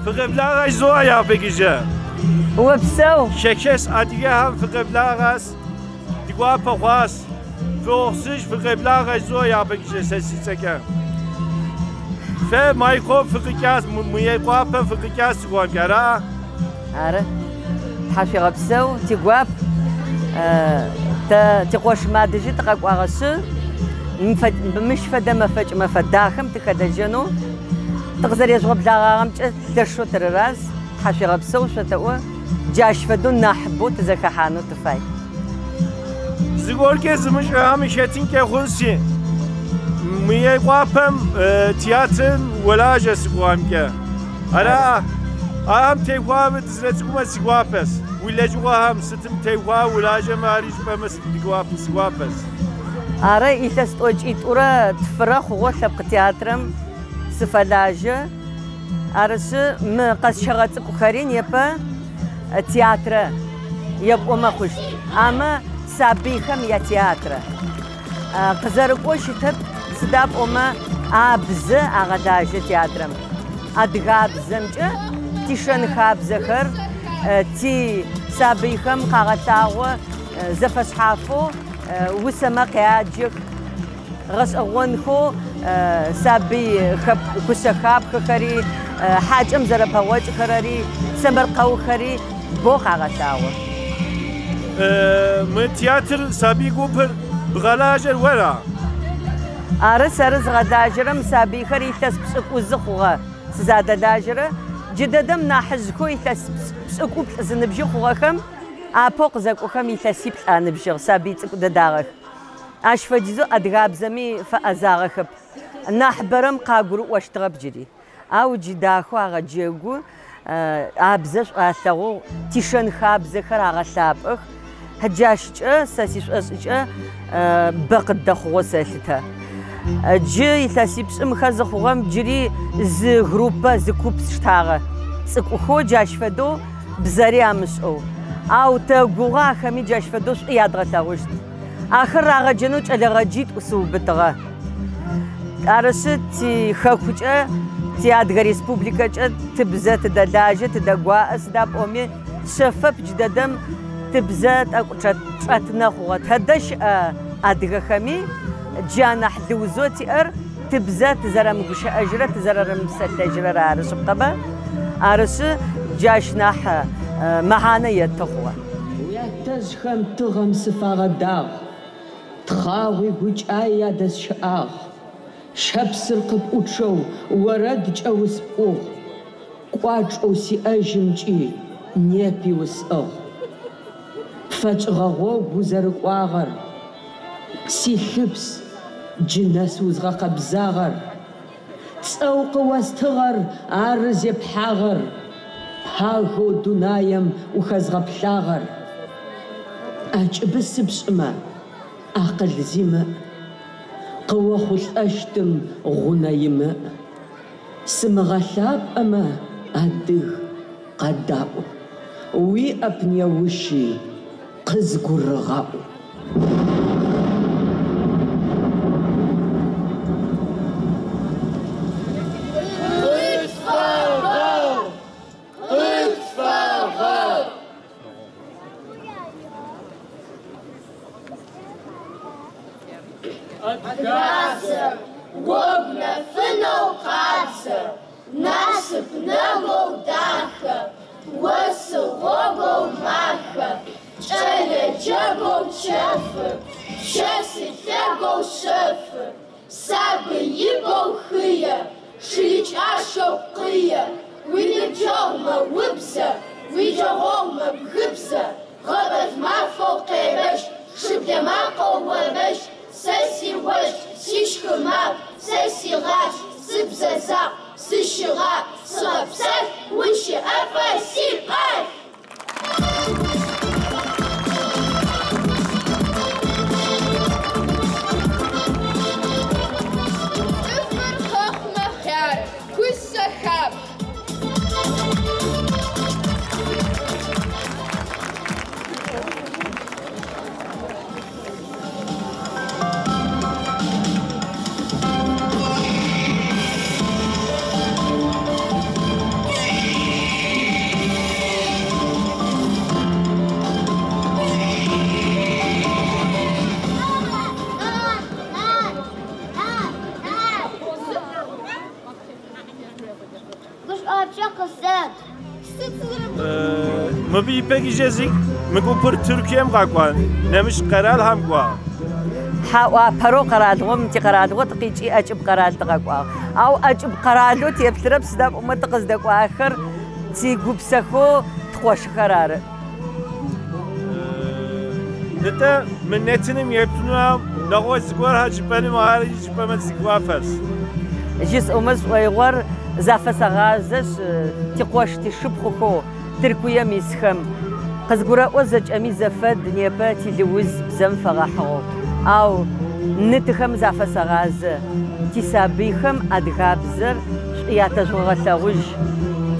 Фыкъеблагъэ жызоӏэ япэкӏыжэ. Упсэу. Шэчэс адыгэхэм фыкъеблагъэс, ди гуапэ хъуащ. Фыохъусыж фыкъеблагъэ жызоӏэ япэкӏыжэ сэ си цӏэкӏэ. Фэ Майкоп фыкъикӏащ, Мыекъуапэ фыкъикӏащ си гугъэмкӏэ, ара? Ары. Тхьашъуегъэпсэу, тигуап. Тэ тикъош Мадыжьи тыкъэкӏуагъэшъы, мыщ фэдэ мэфэкӏ мэфэ дахэм тыхэлэжьэнэу тыкъызэрежъугъэблэгъагъэмкӏэ лъэшэу тырыраз, тхьашъуегъэпсэу шъотэӏо, джащ фэдэу нахьыбэу тызэхэхьанэу тыфай. Зыгуэркӏэ зымыщӏэхэми хэтынкӏэ хъунщи, Мыекъуапэм театрым уолажьэ си гугъэмкӏэ. Ара? Ахэм теухуауэ дызэрыцӏыхумэ си гуапэщ. Уи лэжьыгъэхэм сытым теухуауэ улажьэмэ, ари жыпӏэмэ си гуапэщ. Ары илъэс тӏокӏитӏурэ тфырэ хъугъэу лъэпкъ театрэм сыфэлажьэ. Арышъы мы къэсщэгъэ цӏыкӏухэри непэ театрэ епӏомэ хъущт. Амэ сабыйхэм ятеатрэ. Къызэрыкӏоу щытэп, сыда пӏомэ абзэ агъэлажьэ театрэм. Адыгабзэмкӏэ тишэн-хабзэхэр ти сабыйхэм къагъэлъагъо зэфэшъхьафэу усэмэ къяджэх, гъэшӏэгъонхэу сабый кушъэхапхэхэри, хьакӏэм зэрэпэгъокӏыхэрэри, сэмэркъэухэри бэу къагъэлъагъо. Мы театр сабый гупыр бгъэлажьэр уэра? Ары сэры зыгъэлажьэрэм сабыйхэр илъэс пшӏыкӏузы хъугъэ сызадэлажьэрэ. Джыдэдэм нахьыжъхэу илъэс пшӏыкӏуплӏ зыныбжьы хъугъэхэм апэу къызэкӏохэм илъэсиплӏ аныбжьыгъ, сабый цӏыкӏу дэдагъэх. Ащ фэдизэу адыгабзэми фэӏэзагъэхэп. Нахьыбэрэм къагурыӏощтыгъэп джыри. Ау джы дахэу агъэджэгу, абзэ шӏу алъэгъугъ, тишэн-хабзэхэр агъэлъапӏэх. Джащкӏэ, сэ сишӏошӏыкӏэ, бэ къыддэхъугъэу сэлъытэ. Джы илъэсипшӏым хэзы хъугъэм джыри зы группэ, зы куп сштагъэ. Цӏыкӏухэу джащ фэдэу бзэри амышӏэу. Ау тэгугъэ ахэми джащ фэдэу шӏу ядгъэлъэгъущт. Ахэр рагъэджэнэу кӏэлэгъэджитӏу сыубытыгъэ. Арышъы ти хэкукӏэ, ти Адыгэ Республикэкӏэ тыбзэ тыдэлажьэ, тыдэгуаӏэ, сыда пӏоми шъэфэп джыдэдэм тыбзэ тӏэкӏу чӏэтынэ хъугъэ. Тэдэ щыӏэ адыгэхэми джы анахь лыузэу тиӏэр тыбзэ тызэрэмыгущыӏэжьырэ, тызэрэрымыпсэлъэжьырэр ары шъыпкъэмэ. Арышъы джащ нахь мэхьанэ етты хъугъэ. Уятэжъхэм тыгъэм сыфагъэдагъ, тхъагъуи гукӏаи адэсщыӏагъ. Щэпсыр къыпӏучъэу орэдкӏэ успӏугъ, кӏуачӏэу сиӏэжьымкӏи непи усӏыгъ. Пфэкӏыгъэ гъогу узэрыкӏуагъэр, силъыпс джы нэс узгъэкъэбзагъэр, цӏэу къыостыгъэр ары зепхьагъэр, пагэу дунаем ухэзгъэплъагъэр. ӏэкӏыбы сыпшӏымэ, акъыл зимыӏ, къыохъулӏэщтым гъунэ имыӏ. Сымыгъэлъапӏэмэ, адыг, къэдаӏу, уиӏэп неущи къызгурыгъаӏу. Адыгабзэр, гъогу нэфынэу къабзэ, насып нэгоу дахэ, осы гъогоу махэ, кӏэлэ джэгоу чан. Гушӏуапкӏэ къысэт. Сыт Мыбы ипэкӏи жезик, мы гупыр Тыркуем къэкӏуа, нэмыщӏ къэралхэм кӏуа. Хьаӏуа апэрэу къэралыгъом тикъэралыгъо тыкъикӏи ӏэкӏыб къэрал тыкъэкӏуагъ. Ау ӏэкӏыб къэралэу теплъырэп, сыда пӏомэ тыкъыздэкӏуахэр тигупсэхэу ткъошхэр ары. Нтӏэ, мы нэтыным еплъынухэм нэгъуэщӏ зыгуэрхэр жыпӏэным ар жыпӏэмэ си гуапэщ. Жысӏэумэ сшӏоигъор зафэсэгъазэшъ, тикъош тишыпхъухэу Тыркуем исхэм. Къызгурэӏо зэкӏэми зэфэд непэ тилыуз бзэм фэгъэхьыгъэу. Ау ны-тыхэм зафэсэгъазэ, тисабыйхэм адыгабзэр шӏу ятэжъугъэлъэгъужь.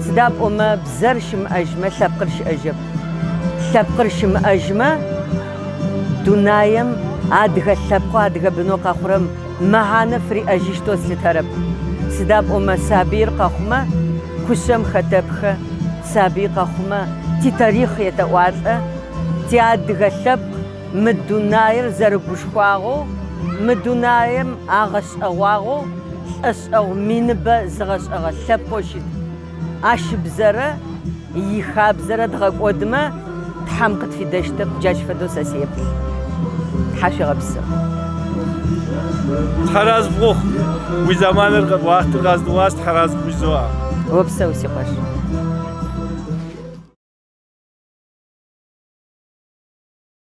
Сыда пӏомэ бзэр щымыӏэжьмэ лъэпкъыр щыӏэжьэп. Лъэпкъыр щымыӏэжьмэ дунаем адыгэ лъэпкъэу адыгэ бынэу къэхъурэм мэхьанэ фыриӏэжьыщтэу слъытэрэп. Сыда пӏомэ сабыир къэхъумэ кушъэм хэтэпхэ, сабый къэхъумэ титарихъ етэӏуалӏэ, тиадыгэ лъэпкъ мы дунаир зэрыгушхуагъэу, мы дунаем агъэшӏэгъуагъэу лӏэшӏэгъу миныбэ зыгъэшӏэгъэ лъэпкъэу щыт. Ащ ыбзэрэ ихабзэрэ дгъэкӏодмэ, Тхьэм къытфидэщтэп, джащ фэдэу сэ сеплъ. Тхьашъуегъэпсэу. Тхьэразэ пхухъу. Уи зэманыр уахътыр къэздыгъуащ, Тхьэразэ пхужызоӏэ. Опсэу, си къуэш.